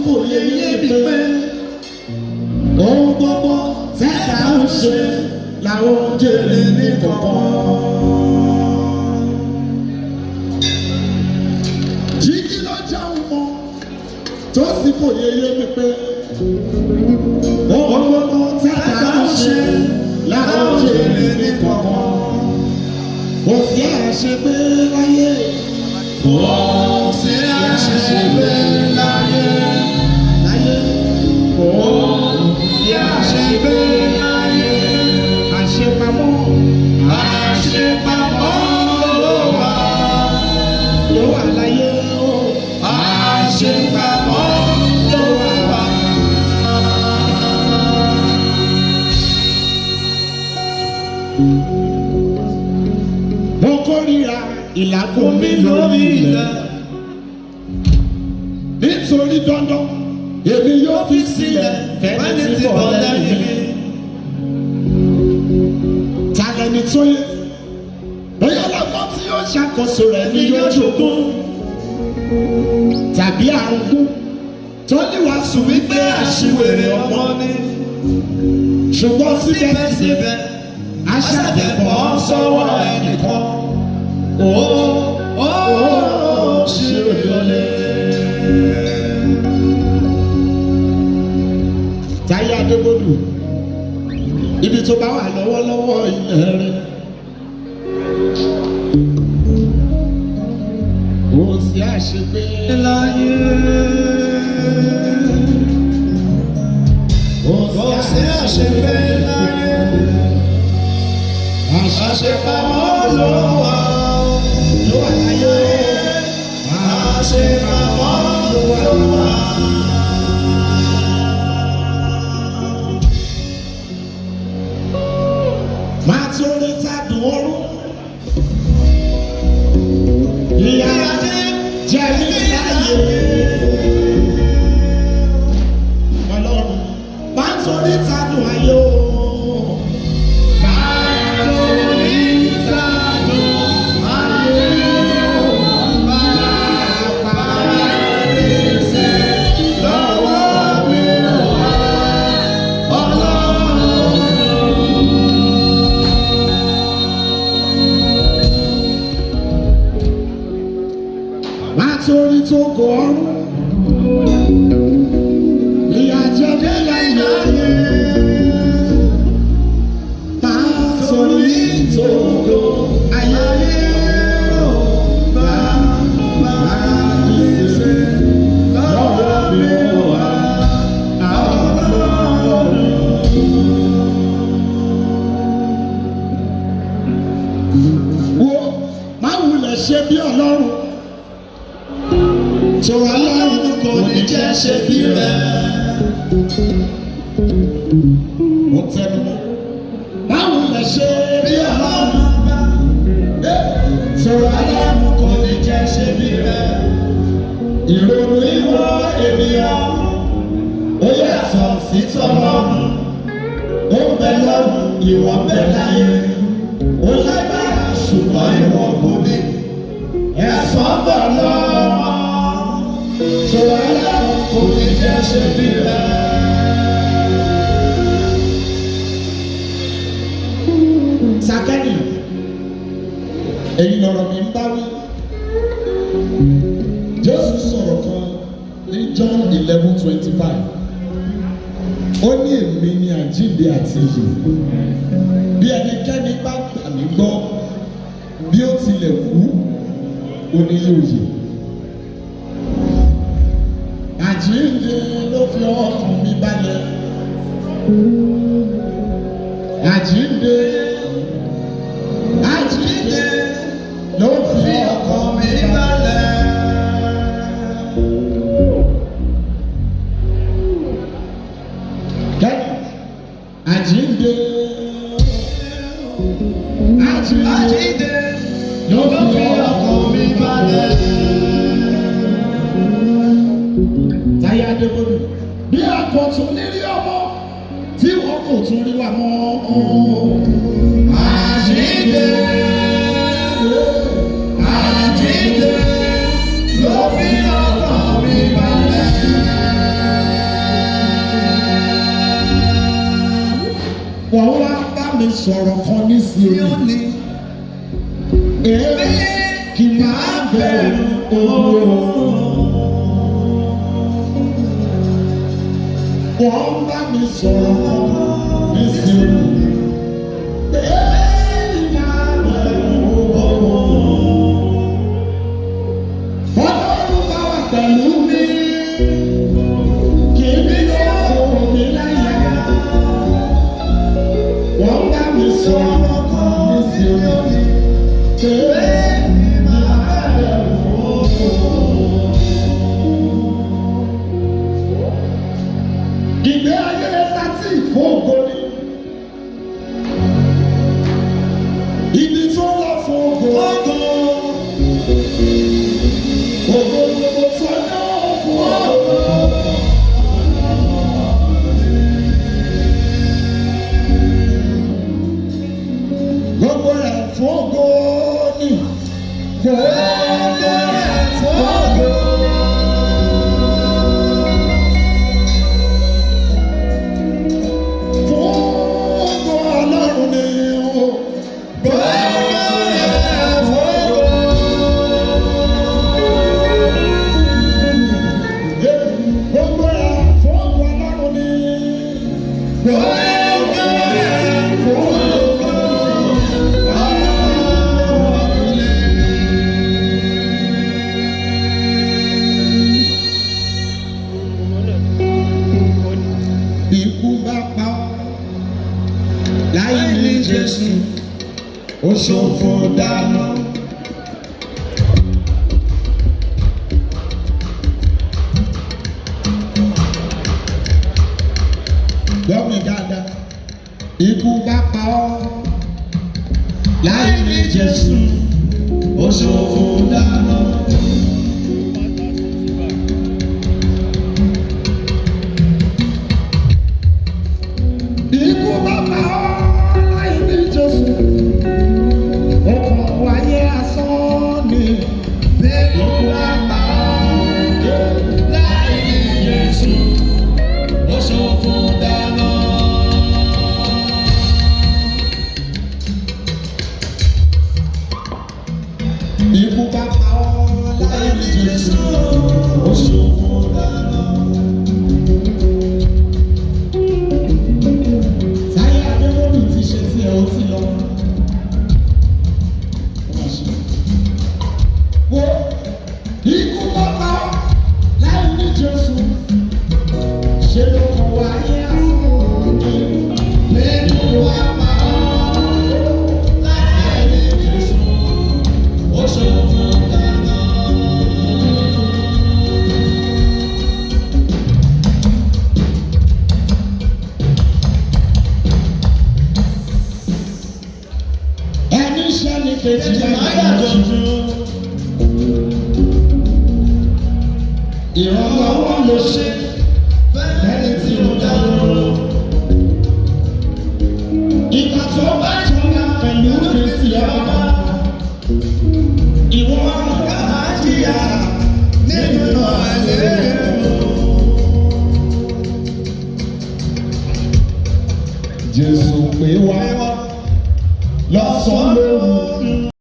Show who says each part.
Speaker 1: fòye yé mi pé ohun gbogbo tẹ́lá ń ṣe làwọn jèrè ní kọ̀ọ̀kan. Jíjí ló jáun mọ́ tó sì fòye yé mi pé ohun gbogbo tẹ́lá ń ṣe làwọn jèrè ní kọ̀ọ̀kan. Kò sí àṣegbé láyé.
Speaker 2: Kò sí àṣegbé láyé.
Speaker 1: Láyé.
Speaker 2: Kò sí àṣegbé láyé.
Speaker 1: Àṣepamọ́.
Speaker 2: Àṣepamọ́ ló wà.
Speaker 1: Ló wà láyé o.
Speaker 2: Àṣepamọ́ ló wà.
Speaker 1: Mo kórìíra ìlàkùn mi lórí ilẹ̀. Nítorí dandan, èmi yóò fi sílẹ̀ fẹ́ni tí bọ̀ lẹ́yìn mi. Ta lẹni tó yẹ? Bóyá lọ́gbọ́n tí yóò ṣàkóso rẹ̀ ni yóò jogún. Tàbí àrùnkún tó níwàásù wípé àṣìwèrè ọmọ
Speaker 2: ni.
Speaker 1: Ṣùgbọ́n síbẹ̀síbẹ̀,
Speaker 2: Síbẹ̀síbẹ̀,
Speaker 1: aṣàdẹ̀pọ̀
Speaker 2: àṣàdẹ̀pọ̀ sọ́wọ́ ẹnìkan. Ó ó ṣe òyọlé.
Speaker 1: Táyé Adébódù, ibi tó bá wà lọ́wọ́lọ́wọ́ ilẹ̀ rẹ̀. Kò sí àṣegbé
Speaker 2: Láyé.
Speaker 1: Kò
Speaker 2: Kò sí àṣegbé láyé. Àṣepamọ́ ló wà.
Speaker 1: Ló wà láyé.
Speaker 2: Àṣepamọ́ ló wà.
Speaker 1: Máa tún rí tádùn ọrún. Ìyá jẹ mí láyé. Ọlọ́run máa tún rí tádùn ayé o.
Speaker 2: Máa tún rí tádùn ayé o. Bàbá pèsè lọ́wọ́ mi wá. Ọlọ́run.
Speaker 1: Máa tún rí tó kọ ọrún. Ìyá jẹ mí láyé. Máa tún rí tó kọ ayé o. Bàbá pèsè lọ́wọ́ mi wá. Ọlọ́run. Wo má wulẹ̀ ṣe bí ọlọ́run. Tòrọ ọlọ́run
Speaker 2: Kò ní jẹ́ ṣe bí rẹ̀.
Speaker 1: Mo tẹnu mọ́. Má wulẹ̀ ṣe bí ọlọ́run. Tòrọ ọlọ́run
Speaker 2: Kò ní jẹ́ ṣe bí rẹ̀.
Speaker 1: Ìrònú ìwọ ènìyàn ó yàtọ̀ sí tọlọ́run. Ó ń bẹ lọ́run, ìwọ ń bẹ láyé. Ó lágbára ṣùgbọ́n ìwọ kò ní. Ẹ̀san bọ̀ lọ́wọ́. Tòrọ ọlọ́run
Speaker 2: Kò ní jẹ́ ṣe bí rẹ̀.
Speaker 1: Sàkẹ́nì, èyí lọ̀rọ̀ mi ń bá wí. Jésù sọ̀rọ̀ kan ní John 11:25. Ó ní èmi ni àjíǹde àti ìyè. Bí ẹnikẹ́ni bá gbà mí gbọ́, bí ó tilẹ̀ kú, ó ní yóò yè. Àjíǹde ló fi ọkàn mi balẹ̀. Àjíǹde, àjíǹde ló fi ọkàn mi balẹ̀. Kẹ́ni, àjíǹde, àjíǹde
Speaker 2: Àjíǹde
Speaker 1: ló
Speaker 2: ló fi ọkàn mi balẹ̀.
Speaker 1: Táyé Adébólú, bí a kò tún ní rí ọmọ tí wọn kò tún rí wa mọ́.
Speaker 2: Àjíǹde, àjíǹde ló fi ọkàn mi balẹ̀.
Speaker 1: sọ̀rọ̀ kan ní Síónì. Èé kì máa bẹ̀rù owó. Wọ́n bá mi sọ̀rọ̀ kan ní Síónì. Èé kì máa bẹ̀rù owó. Ọlọ́run bá wà pẹ̀lú mi. Kì í yóò mi láyà. Wọ́n bá mi sọ̀rọ̀ kan ní Síónì. Èé kì máa bẹ̀rù owó. Ìgbé ayé sátì fún ògo ni. Ibi tó lọ fún ògo. Ògo gbogbo tó lọ fún ògo. Gbogbo rẹ̀ fún ògo ni. Gbogbo rẹ̀ fún ògo. Fún ògo Ọlọ́run ni o. Gbogbo rẹ̀ fún ògo. Gbogbo rẹ̀ fún ògo Ọlọ́run ni. Gbogbo rẹ̀ fún ògo Ọlọ́run ni. Ikú bá pa ọ́ láì ní Jésù, ó ṣòfò dànù. Gbọ́ mi dáadáa, ikú bá pa ọ́ láì ní Jésù, ó ṣòfò dànù. Ikú bá pa ọ́ láì ní Jésù, ó kàn wáyé asán ni. Ikú bá pa ọ́ láì ní Jésù, ó ṣòfò dànù. Ikú bá pa ọ́ láì ní Jésù, ó ṣòfò dànù. Táyé Adémọ́lù ti ṣe tí ẹ ó ti lọ. Wo ikú bá pa ọ́ láì ní Jésù, ṣe ló kàn wáyé asán ni. Ikú bá pa ọ́ láì ní Jésù, ó ṣòfò dànù. Ẹni ṣẹ́ni kejì máa yàtọ̀ jù. Ìrànlọ́wọ́ ló ṣe fẹ́ni tí ó dá lóró. Ìgbà tó bá jọba pẹ̀lú Kristi ọba. Ìwọ ọ̀gá máa jìyà nínú àlẹ́. Jésù pé wá lọ́sàn-án.